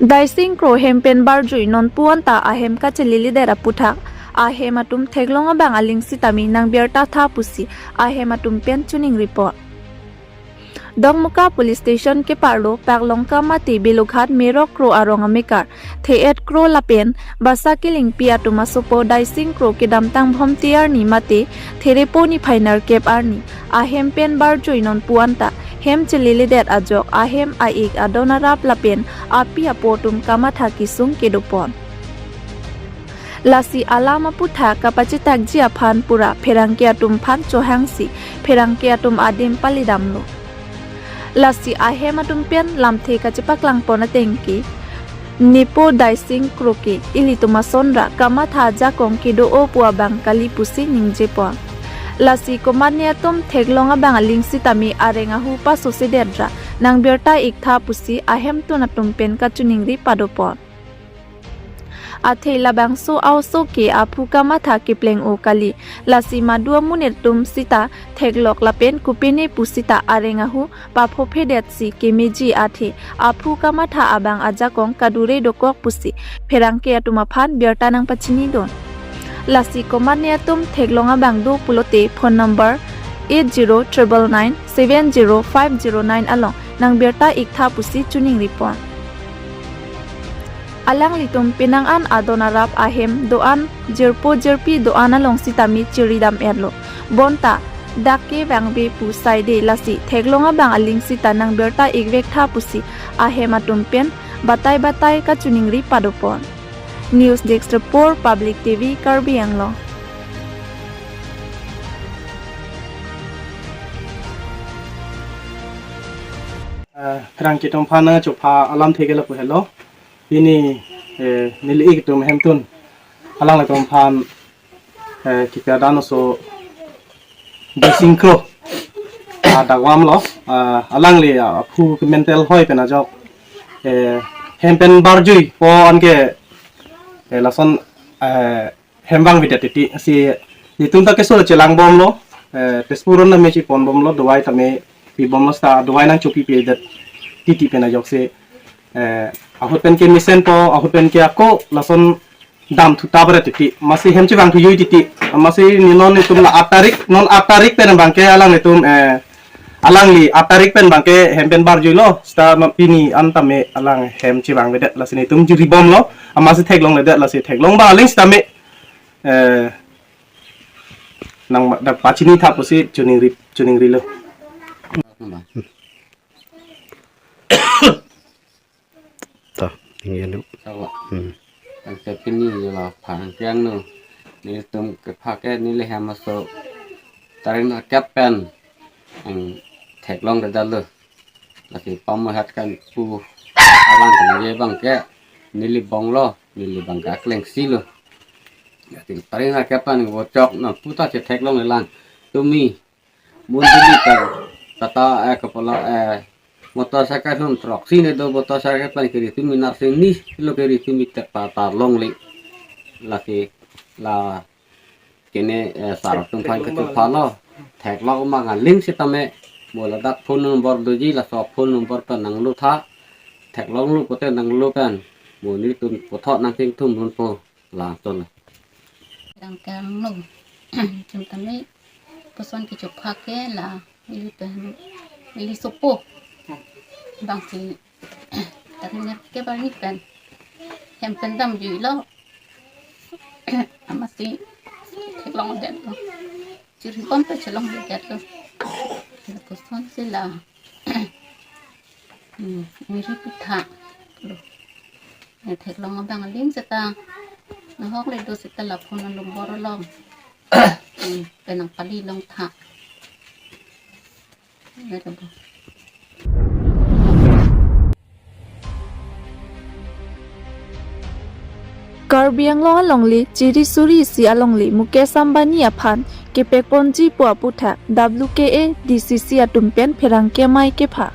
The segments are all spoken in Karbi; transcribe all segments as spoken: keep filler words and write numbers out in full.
Daising Kro hem pen barjui nonpu anta ahem kacheleledet aputhak ahem atum theklong abang aling sitame nangbirta tha pusi ahem atum pen choningri pon. Dongmuka Police Station keparlo Paklongka mate Belughat Merok Kro arong amekar The-et Kro lapen Basa Kelingpi atum asopo Daising Kro kedamtang Bhomte arni mate Therepo niphai nerkep arni ahem pen barjui nonpu anta hem cheleledet ajok ahem a-ik adon arap lapen api apo atum kamatha kesung kedo pon. Lasi alam aputhak kapachethakji aphan pura pherangke atum aphan chohangsi pherangke atum adim palidamlo. Lasi ahem atum pen lamthe kachepaklang pon ateng ke nepo Daising Kro ke ilitum asonra kamatha ajakong kedo-o pu abang kali pusi ningje pon. Lasi komatne atum theklong abang aling sitame areng ahu pasosedet ra nangbirta ik tha pusi ahemtun atum pen kachoningri pado pon. Athe labangso a-oso ke aphu kamatha kepleng-o kali, lasi madu amonit atum sita theklok lapen kopine pu sita areng ahu paphophedetsi kemeji athe aphu kamatha abang ajakong kadure dokok pusi pherangke atum aphan birta nangpachinidun. Lasi komatne atum theklong abang do pulote phone number eight zero triple nine seven zero five zero nine along nangbirta ik tha pusi choningri pon. Alanglitum penang an adon arap ahem do-an jirpo jirpi do-an along sitame chiridam erlo. Bonta dak kevangve pu saide lasi theklong abang aling sita nangbirta ikvek tha pusi ahem atum pen batai batai kachoningri pado pon. News Desk Report, Public T V, Karbi Anglong. Eh, pherangke atum aphan chopha alamthe ke lapu helo. Pini, eh, neli ik atum hemtun alanglitum aphan, eh, kipi adan oso Daising Kro, ah, dagwam lo, ah, alangli, ah, aphu ke mental hoi pen ajok, eh, hem pen barjui pon ke, eh, lason, eh, hem vangvedet titi si, netum ta keso chelang bomlo, eh, Tezpur aron tame chipon bomlo, dawai tame pi bomlo, sita dawai nangchopipedet titi pen ajoksi, eh, ahut pen ke mesen po, ahut pen ke ako lason dam thuta bret titi, masi hem chevang thujui titi, masi ne non netum la aat tarik, non aat tarik pen abang ke alanglitum, eh, alangli aat tarik pen abang ke hem pen barjuilo, sita ma pini an tame alang hem chevangvedet, lasi netum jiri bomlo, masi theklongledet, lasi theklong abang aling sitame, eh, nang ma-, dak pachini tha pusi choningri, choningrilo. To, tinggi lu. Sawa. Hmm. Ang sepini jala phan kiang nu. Netum kepha ke neli hem aso tarik nerkep pen ang theklongledetlo. Lasi pamohat kan pu alang kan ye abang ke neli bonglo, neli abang ke akleng silo. Lasi tarik nerkep pen vochok na puta chetheklonglelang. Tumi mun dili pen kata, eh, kepala, eh, motorcycle hum trok sini do motorcycle pen kiri tumi nar sini lo kiri tumi tek patar longle. Lasi la kene, eh, sar atum aphan kecho phalo. Theklong abang aling sitame mo ladak phone number doji, laso phone number pen nanglo tha. Theklonglo pote nanglo pen mo netum puthot nangchingthum dunpo. Lason. Dang terang lo. Chum tame puson kecho phak ke la ili pen ili sopo. Bang si tarik nerkep arni pen hem pen damjuilo. Amatsi theklongdetlo. Chiri bom pen chelongledetlo. Lapuson si la. Hmm, miri pitha. Lo. Ne theklong abang aling seta. Nahok le do seta la phone number along. Hmm, pen nangpali long tha. Ada bo. Karbi Anglong alongle chiri suri isi alongle Mukesh Ambani aphan kepekponji pu aputhak W K A D C C atum pen pherangke amei kepha.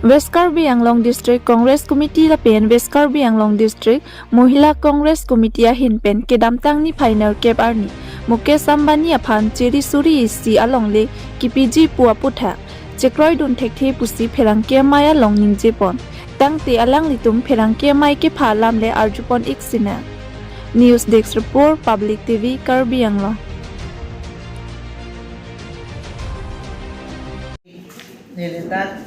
West Karbi Anglong District Congress Committee lapen West Karbi Anglong District Mohila Congress Committee ahin pen kedamtang niphai nerkep arni Mukesh Ambani aphan chiri suri isi alongle kepiji pu aputhak chekroidun thekthe pusi pherangke amei along ningjepon. Tangte alanglitum pherangke amei kepha alam le arjupon ik sinang. News Desk Report, Public T V, Karbi Anglong. Neli dak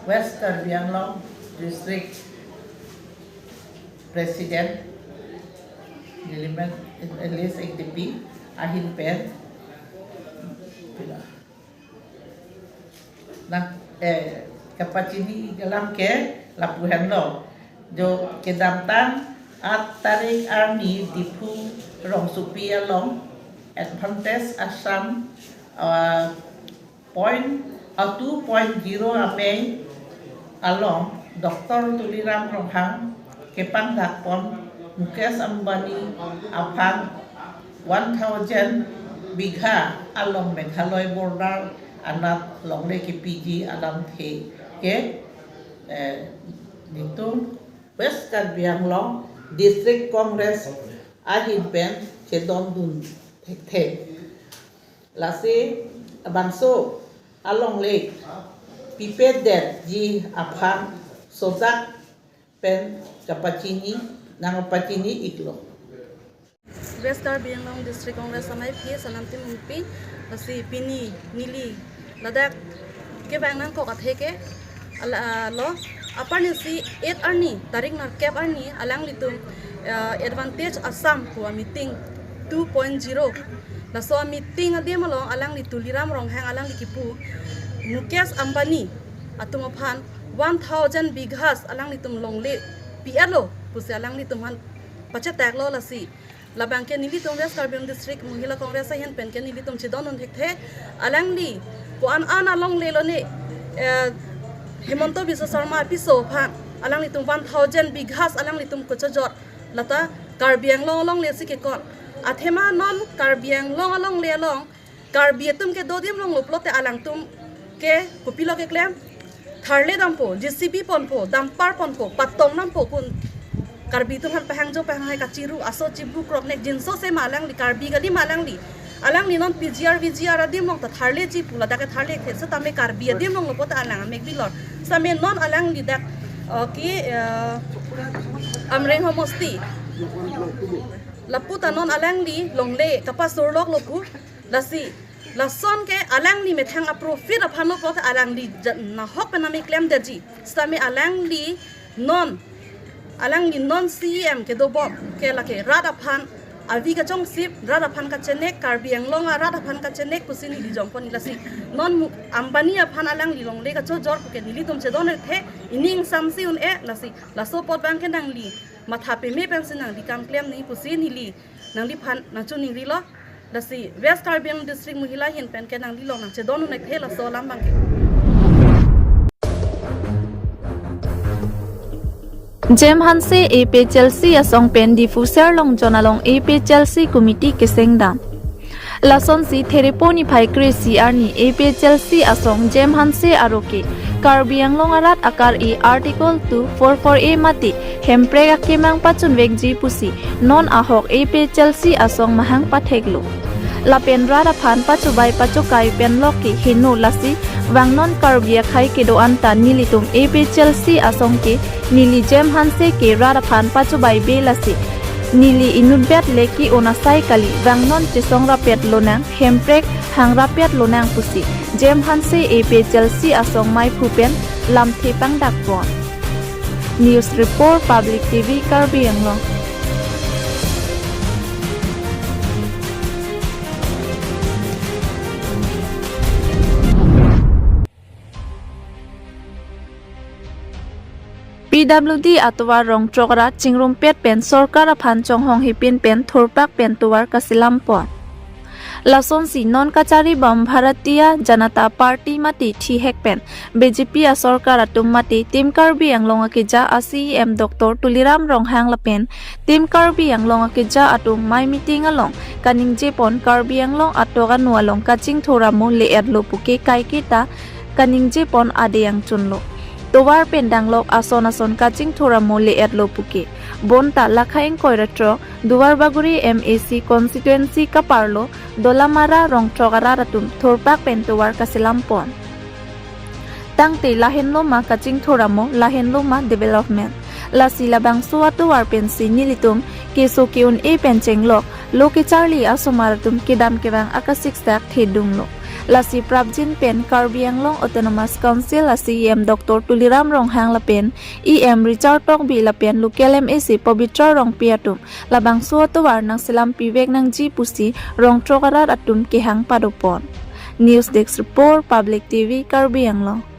West Karbi Anglong District President, neli men L S X D P ahin pen, nang, eh, kapachini ik alam ke lapu henlo. Jo kedamtang aat tarik arni Diphu rongsopi along Advantage Assam, ah, point, ah, two point zero amei along Doctor Tuliram Ronghang kepangdakpon Mukesh Ambani aphan one thousand bigha along Meghalaya border anat longle kepiji alamthe ke, eh, nelitum West Karbi Anglong District Congress ahin pen chedondun thekthe. Lasi labangso alongle pipedetji aphan sojak pen kapachini, nangpachini iklo. West Karbi Anglong District Congress amei P S Anam Timungpi, lasi pini neli ladak kevang nangkok athe ke, ala, ah, lo, aparni si eight arni, tarik nerkep arni, alanglitum, ah, Advantage Assam pu ameeting two point zero. Laso ameeting adim along alangli Tuliram Ronghang alangli kipu Mukesh Ambani atum aphan one thousand bighas alanglitum longle pi-etlo pusi alanglitum aphan pacheteklo lasi. Labang ke nelitum West Karbi Anglong District Mahila Congress ahin pen ke nelitum chedondun thekthe. Alangli ko-an an alongle lone, eh, Himanta Biswa Sarma apiso aphan alanglitum one thousand bighas alanglitum kachojor lata Karbi Anglong alongle si kekon. Athema non Karbi Anglong alongle along Karbi atum kedo adim along lo pulote alangtum ke kopilo keklem? Tharle dampo, J C B ponpo, dumper ponpo, patong dampo kun. Karbi atum aphan pahangjo pahanghai kachiru, aso chibu kroknek jinso se ma alangli, Karbi kali ma alangli. Alangli non P G R, V G R adim along ta tharleji pu ladak ke tharle the, setame Karbi adim along lo pulote alang amek bilor. Setame non alangli dak, oh, ke, eh, Amreng homosti. Lapu ta non alangli longle kapasurloklo pu. Lasi, lason ke alangli methang a-profit aphan lo pulote alangli ja-, nahok pen nami klemdetji. Setame alangli non, alangli non C E M kedobom ke lake rat aphan avi kachongsip, rat aphan kachenek, Karbi Anglong arat aphan kachenek pusi neli jongpon lasi. Non mu-, Ambani aphan alangli longle kachojor pu ke nelitum chedon thekthe, ining samsi un-e lasi. Laso apot abang ke nangli matha peme pensi nangli kam klem nangji pusi neli nangliphan nangchiningrilo. Lasi West Karbi Anglong District Mahila ahin pen ke nangli along nangchedondun thekthe laso alam abang ke. Jem Hanse A P H L C asong pen Diphu Serlongjon along A P H L C committee kesengdam. Lasonsi Therepo niphai kre-isi arni A P H L C asong Jem Hanse aro ke Karbi Anglong arat akar-i Article two four four A mate Hemprek akemang pachunvekji pusi non ahok A P H L C asong mahang patheklo. Lapen rat aphan pachobai pachokai pen lok ke heno lasi vangnon Karbi akhei kedo-an ta nelitum A P H L C asong ke neli Jem Hanse ke rat aphan pachobaibe lasi neli inutvet le ke-un asai kali, vangnon chesong rapet lonang, Hemprek hang rapet lonang pusi Jem Hanse A P H L C asong meiphu pen lamthe pangdakpon. News Report, Public T V, Karbi Anglong. P W D atovar rong throk arat chingrumpet pen sorkar aphan chonghong hipin pen thurpak pen tovar kasilampon. Lasonsi non kacharibom Bharatiya Janata Party mate thihek pen B J P asorkar atum mate Team Karbi Anglong akeja a C E M Doctor Tuliram Ronghang lapen Team Karbi Anglong akeja atum mei meeting along kaningjepon Karbi Anglong atok anu along kachingthur amo le-etlo puke kaiketa kaningjepon adeng chunlo. Tovar pen danglok ason ason kachingthur amo le-etlo puke. Bonta lakha ingkoi ra throk Duarbagori M A C constituency kaparlo Dolamara rong throk arat atum thurpak pen tovar kasilampon. Tangte lahenlo ma kachingthur amo, lahenlo ma development. Lasi labangso atovar pensi nelitum keso ke-un-e pen chenglok, lo kecharli asomar atum kedam kevang akasiksak thedunglo. Lasi prapjin pen Karbi Anglong Autonomous Council a CEM Doctor Tuliram Ronghang lapen EM Richard Tokbi lapen local MAC Pabitra Rongpi atum labangso atovar nangselam pivek nangji pusi Rongtrok arat atum kehang padopon. News Desk Report, Public TV, Karbi Anglong.